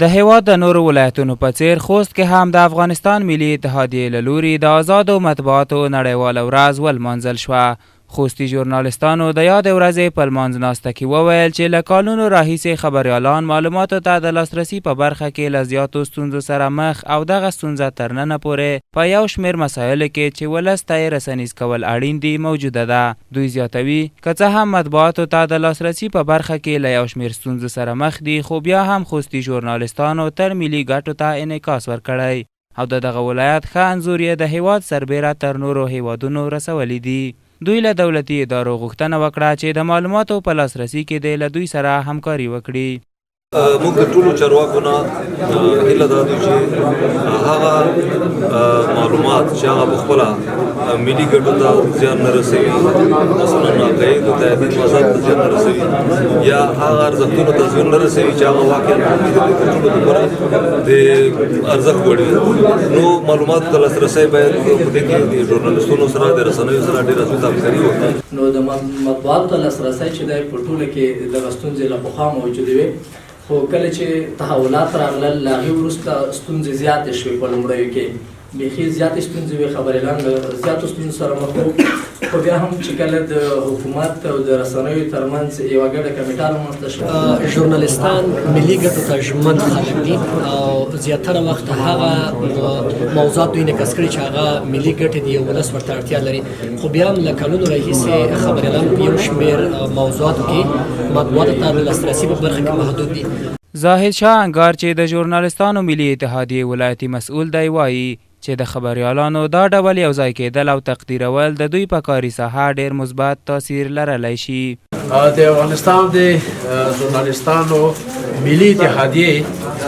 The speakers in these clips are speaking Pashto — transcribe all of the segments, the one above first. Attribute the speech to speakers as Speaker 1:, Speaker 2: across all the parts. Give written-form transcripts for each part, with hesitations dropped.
Speaker 1: د هېواد د نورو ولایتونو په څېر خوست کې هم د افغانستان ملي اتحادیې له لوري د ازادو مطبوعاتو نړیواله ورځ ولمانځل شوه. خوستي ژورنالستانو د یادې ورځې په لمانځ ناسته کې وویل چې له کالونو راهیسې خبریالان معلوماتو ته د لاسرسي په برخه کې له زیاتو ستونزو سره مخ او دغه ستونزه تر ننه پورې په یو شمېر مسایلو کې چې ولس ته یې رسنیز کول اړین دي موجوده ده. دوی زیاتوي، که څه هم مطبوعاتو ته د لاسرسي په برخه کې له یو شمېر ستونزو سره مخ دي، خو بیا هم خوستي ژورنالستانو تل ملي ګټو ته انعکاس ورکړی او د دغه ولایت ښه انځور یې د هېواد سربېره تر نورو هېوادونو رسولي دي. دوی له دولتي ادارو غوښتنه وکړه چې د معلوماتو په لاسرسي کې دې له دوی سره همکاري وکړي.
Speaker 2: موږ د ټولو چارواکو نه هیله دا دی چې هغه معلومات چې هغه په خپله ملي ګټو ته زیان نه رسوي، مثلا عقایدو ته، دین مذهب ته زیان نه رسوي، یا هغه ارزښتونو ته زیان نه رسوي چې هغه واقعا د ټولو لپاره د ارزښت وړ وي، نو معلوماتو ته لاسرسی باید په دې کې د ژورنالیستونو سره، د رسنیو سره ډېره زیاته همکاري وکړي.
Speaker 3: نو د مطبوعاتو ته لاسرسی چې دی په ټوله کې دغه ستونزې له پخوا موجودې وې، خو کله چې تحولات راغلل له هغې وروسته ستونزې زیاتې شوې. په لومړیو کې بیخي زیاتې ستونزې وې، خبریالان له زیاتو ستونزو سره مخ وو، خو بیا هم چې کله د حکومت او د رسنیو ترمنځ یوه ګډه کمیټه رامنځته شوه.
Speaker 4: ژورنالیستان ملي ګټو ته ژمن خلک دي او زیاتره وخت هغه موضوعات دوی انعکاس کړي چې هغه ملي ګټې دي او ولس ورته اړتیا لري، خو بیا هم له کلونو راهیسې خبریالان په یو شمېر موضوعاتو کې مطبوعاتو ته د لاسرسي په برخه کې محدود دي.
Speaker 1: زاهد شاه انګار چې د ژورنالستانو ملي اتحادیې ولایتي مسؤل دی وايي چې د خبریالانو دا ډول یو ځای کېدل او تقدیرول د دوی په کاري ساحه ډېر مثبت تاثیر لرلی شي.
Speaker 5: د افغانستان د ژورنالستانو ملي اتحادیې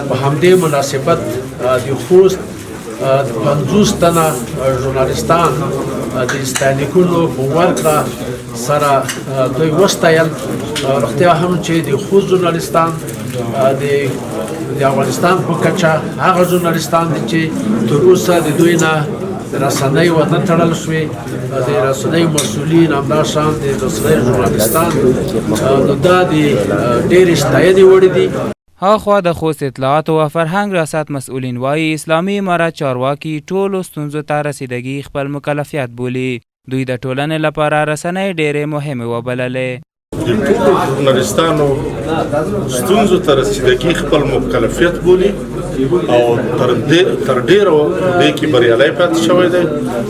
Speaker 5: په همدې مناسبت د خوست 50 تنه ژورنالستان د ستاینلیکونو په ورکړه سره دوی وستایل. رښتیا هم چې د خوست ژورنالستان د افغانستان په کچه هغه ژورنالستان دي چې تر اوسه د دوی نه رسنۍ ونه تړل شوې، د رسنیو مسؤلین همداشان د رسنیو ژورنالستان، نو دا د ډېرې ستاینې وړ دي.
Speaker 1: هاخوا د خوست اطلاعاتو او فرهنګ ریاست مسؤلین وايي، اسلامي امارت چارواکي ټولو ستونزو ته رسیدګي خپل مکلفیت بولي. دوی د ټولنې لپاره رسنۍ ډېرې مهمې وبللې.
Speaker 6: د ټولو ژورنالیستانو ستونزو ته رسیدګي خپل مکلفیت بولي او تر ډېره دې کې بریالی پاتې شوی دی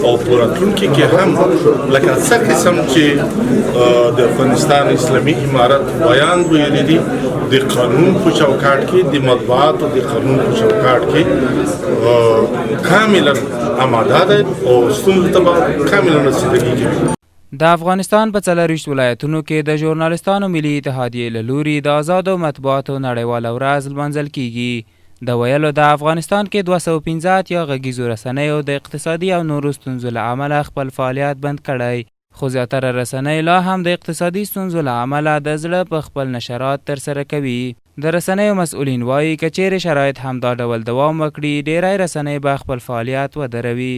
Speaker 6: او په راتلونکي کې هم لکه څه قسم چې د افغانستان اسلامي امارت ویاند ویلي دي، د قانون په چوکاټ کې، د مطبوعاتو د قانون په چوکاټ کې کاملا آماده دی او ستونزو ته به کاملا رسیدګي کوي.
Speaker 1: د افغانستان په 24 ولایتونو کې د ژورنالستانو ملي اتحادیې له لوري د ازادو مطبوعاتو نړیواله ورځ لمانځل کیږي. د ویلو ده، افغانستان کې 285 غږیزو رسنیو د اقتصادي او نورو ستونزو له امله خپل فعالیت بند کړی، خو زیاتره رسنۍ لا هم د اقتصادي ستونزو له امله د زړه په خپل نشرات ترسره کوي. د رسنیو مسؤلین وايي، که چیرې شرایط همدا ډول دوام وکړي، ډیری رسنۍ به خپل فعالیت ودروي.